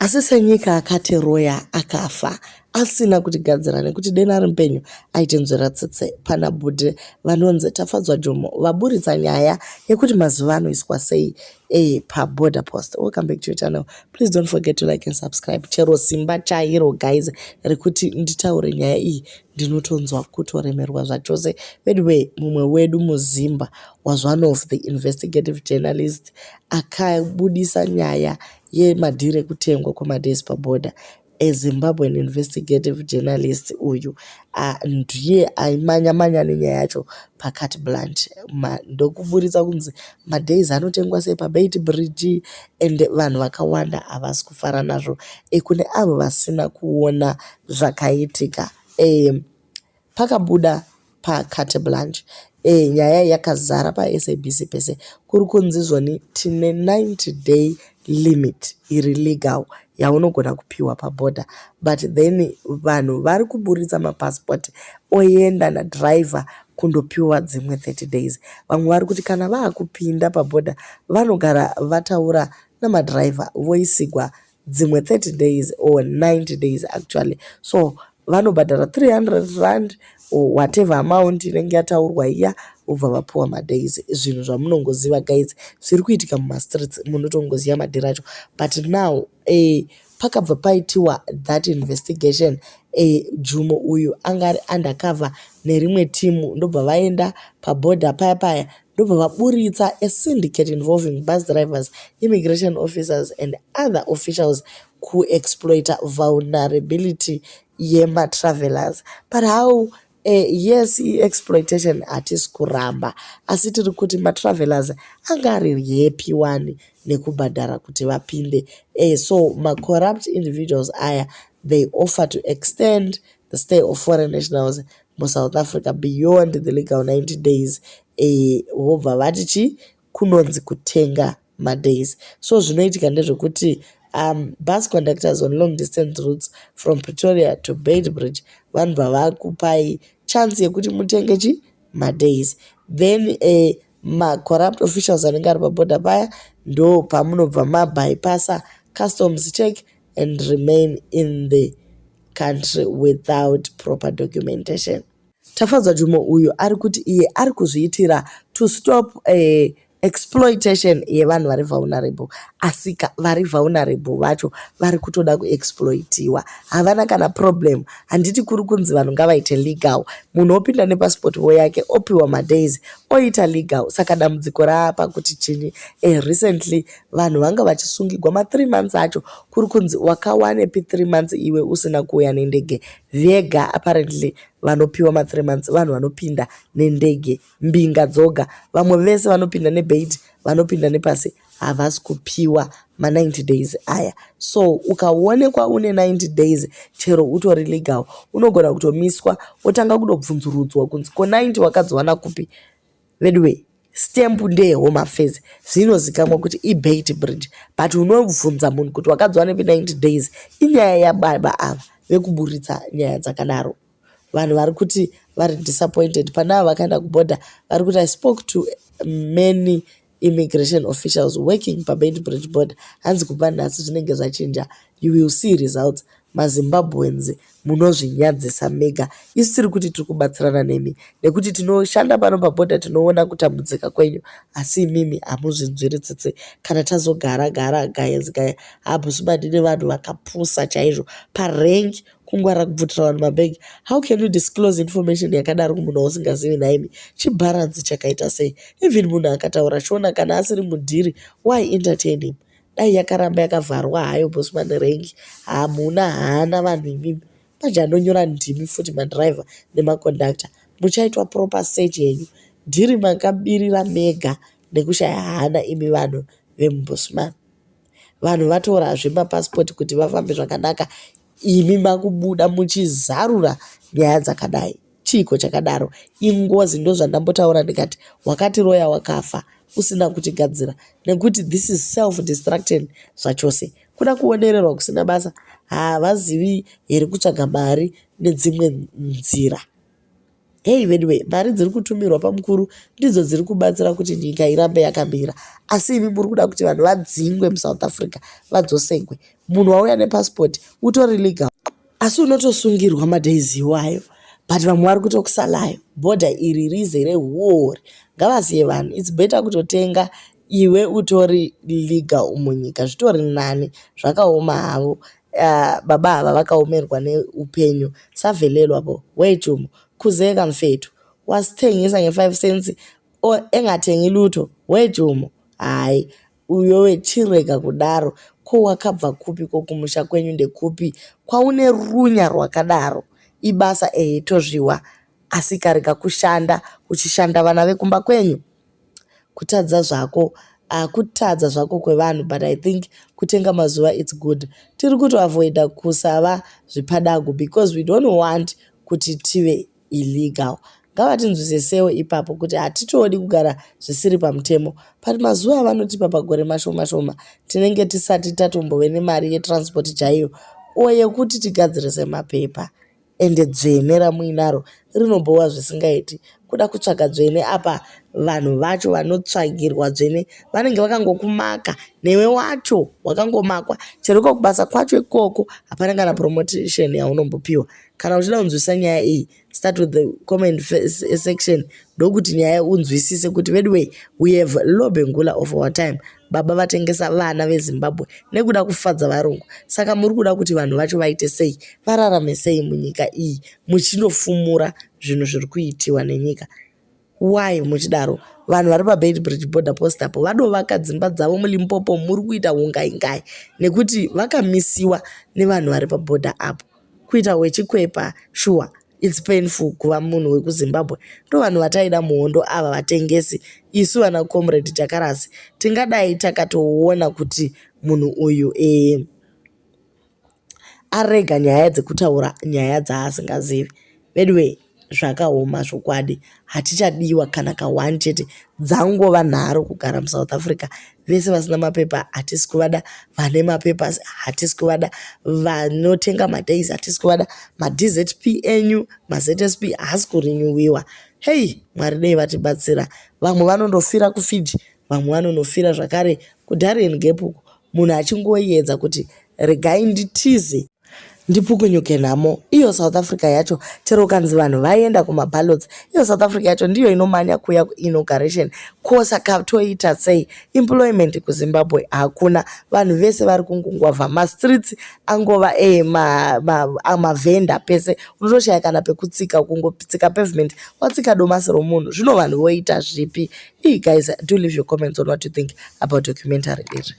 Asi senyika akatiroya akafa asina kutigadzira nekuti deno ari mupenyu aitinzwira tsitsi. Pana bhudhi vanonzi Tafadzwa Jomo vaburitsa nyaya yekuti mazuva anoiswa sei paborder post. Welcome back to your channel. Please don't forget to like and subscribe. Chero simba chairo guys rekuti nditaure nyaya iyi ndinotonzwa kutoremerwa zvachose. Anyway, mumwe wedu muZimba was one of the investigative journalists akabudisa nyaya yemadhiri ekutengwa kwemadays paborder. A Zimbabwean investigative journalist uyu ndiye aimanya-manya nenyaya yacho paCarte Blanche, ndokuburitsa kunzi madays anotengwa sei paBeitbridge, and vanhu vakawanda havasi kufara nazvo. Kune avo vasina kuona zvakaitika, pakabuda paCarte Blanche nyaya yakazara paSABC pese, kuri kunzi zvoni tine 90 day limit iri legal yaunogona kupiwa pabhodha, but then vanhu vari kuburitsa mapasipoti oenda nadhiraivha kundopiwa dzimwe 30 days. Vamwe vari kuti kana vaakupinda pabhodha vanogara vataura namadhiraivha voisigwa dzimwe 30 days or 90 days actually. So vanobhadhara R300 or whatever amount inenge yataurwa iya, vobva vapiwa madays. Zvinhu zvamunongoziva guys, zviri kuitika mumastreets, munotongoziva madhiri acho. But now pakabva paitiwa that investigation, Jumo uyu anga ari undercover nerimwe timu, ndobva vaenda pabhodha paya paya, ndobva vaburitsa a syndicate involving bus drivers, immigration officers and other officials kuexploita vulnerability yematravellers. But how? Yes, iexploitation, hatisi kuramba, asi tiri kuti matravellers anga ari happy wani nekubhadhara kuti vapinde. So macorrupt individuals aya, they offer to extend the stay of foreign nationals muSouth Africa beyond the legal 90 days, vobva vati chi kunonzi kutenga madays. So zvinoitika ndezvekuti bus conductors on long distance routes from Pretoria to Beitbridge vanobva vakupai chance yekuti mutenge chi madays. Then macorrupt officials anenge ari pabhodha paya ndo pamunobva mabypassa customs check and remain in the country without proper documentation. Tafadzwa Jumo uyu ari kuti iye ari kuzviitira to stop exploitation yevanhu vari vulnerable, asika vari vulnerable vacho vari kutoda kuexploitiwa, havana kana problem. Handiti kuri kunzi vanhu ngavaite legal? Munhu opinda nepasipoti yake, opiwa madays, oita legal. Saka dambudziko raapa kuti chinyi? Recently vanhu vanga vachisungigwa ma3 months acho, kuri kunzi wakawanepi 3 months iwe usina kuuya nendege? Vega apparently vanopiwa ma3 months vanhu vanopinda nendege, mbinga dzoga. Vamwe vese vanopinda neBeit, vanopinda nepasi, havasi kupiwa ma90 days aya. So ukaonekwa une 90 days, chero utori legal, unogona kutomiswa, wotanga kutobvunzurudzwa kunzi ko 90 wakadziwana kupi? Anyway, stamp ndeyehome affairs, zvinozikamwa kuti iBeitbridge, but unobvunza munhu kuti wakadziwanepi 90 days? Inyaya yababa ava vekuburitsa nyaya dzakadaro. Vanhu vari kuti vari disappointed pane ava vakaenda kubhodha. Vari kuti, "I spoke to many immigration officials working paBeitbridge border." Hanzi kubva nhasi zvinenge zvachinja, you will see results. MaZimbabweans, munozvinyadzisa mega. Isu tiri kuti tiri kubatsirana nemi nekuti tinoshanda pano pabhodha, tinoona kutambudzika kwenyu, asi imimi hamuzvinzwiri tsitsi. Kana tazogara gara guys, gaya habhusibadi nevanhu vakapusa chaizvo parank, kungwara kubvutira vanhu mabhegi. How can you disclose information yakadaro kumunhu wausingazivi naimi? Chibharanzi chakaita sei? Even munhu akataura Shona, kana asiri mudhiri, why entertain him? Dai yakaramba yakavharwa hayo Bosman rank. Hamuna hana vanhu imimi. Manje anonyora ndimi futi, madhiraivha nemakondakta, muchaitwa proper search yenyu. Dhiri makabirira mega nekushaya hana imi vanhu vemuBosman. Vanhu vatorazve mapasipoti kuti vafambe zvakanaka, imi makubuda muchizarura nyaya dzakadai. Chiiko chakadaro? Ingozi. Ndozvandambotaura ndikati wakatiroya wakafa usina kutigadzira, nekuti this is self destruction zvachose. Kuda kuonererwa kusina basa. Havazivi here kutsvaga mari nedzimwe nzira? Hei veduwe, mari dziri kutumirwa pamukuru ndidzo dziri kubatsira kuti nyika irambe yakamira. Asi imi muri kuda kuti vanhu vadzingwe muSouth Africa vadzosegwe. Munhu wauya nepasipoti utori legal. Asi unotosungirwa madays iwayo but vamwe vari kutokusalayo. Bhodha iri rizere huori. Ngavasiye vanhu. It's better kutotenga iwe utori legal munyika zvitori nani. Zvakaoma havo. Baba ava vakaomerwa neupenyu. Savelelwa bo. Wejumo. Khuzeka mfethu. Wasithengisa nge-5 cents engathengi lutho. Wejumo. Hayi uyowe chirega kudaro. Ko wakabva kupi ko kumusha kwenyu ndekupi kwaune runya rwakadaro? Ibasa ehe tozviwa asi karega kushanda uchishanda vana vekumba kwenyu. Kutadza zvako kutadza zvako kwevanhu but I think kutenga mazuva it's good. Tiri kutoavoida kusava zvipadagu because we don't want kuti tive illegal. Ngavatinzwisisewo ipapo kuti hatitodi kugara zvisiri pamutemo. But mazuva avanotipa pagore mashoma shoma tinenge tisati tatombove nemari yetransport chaiyo or yekuti tigadzirise mapepa. Ende dzvene ramuinaro rinobhowa zvisingaiti. Kuda kutsvaga dzvene apa vanhu vacho vanotsvagirwa dzvene vanenge vakangokumaka newe wacho wakangomakwa. Chero iko kubasa kwacho ikoko hapana kana promotion yaunombopiwa. Kana uchida kunzwisisa nyaya iyi start with the comment section ndokuti nyaya unzwisise kuti veduwe we have Lobengula of our time. Baba vatengesa vana veZimbabwe nekuda kufadza varungu. Saka muri kuda kuti vanhu vacho vaite sei vararame sei munyika iyi muchinofumura zvinhu zviri kuitiwa nenyika. Why muchidaro? Vanhu vari paBeitbridge border post apo vadovaka dzimba dzavo muLimpopo muri kuita ungai-ngai nekuti vakamisiwa nevanhu vari pabhodha apo. Kuita wechikwepa shuwa it's painful kuva munhu wekuZimbabwe. Ndovanhu vataida muhondo ava vatengesi. Isu vana comrade Takarasi tingadai takatoona kuti munhu uyu arega nyaya dzekutaura nyaya dzaasingazivi. Veduwe zvakaoma zvokwadi. Hatichadiwa kana ka1 chete. Dzangova nharo kugara muSouth Africa. Vese vasina mapepa hatisi kuvada. Vane mapepa hatisi kuvada. Vanotenga madays hatisi kuvada. MaDZP enyu maZSP haasi kurinyuwiwa. Hei Mwari dei vatibatsira. Vamwe vanondofira kuFiji, vamwe vanondofira zvakare kuDarien Gap uko. Munhu achingoedza kuti regai nditize ndipukunyuke nhamo. Iyo South Africa yacho chero ukanzi vanhu vaenda kumaballots, iyo South Africa yacho ndiyo inomanya kuuya kuinauguration. Ko saka toita sei? Employment kuZimbabwe hakuna. Vanhu vese vari kungongwavha. Mastreets angova mavhenda pese. Unotoshaya kana pekutsika kungotsika pavement watsika domasi romunhu. Zvino vanhu voita zvipi? Guys, do leave your comments on what you think about documentary iri.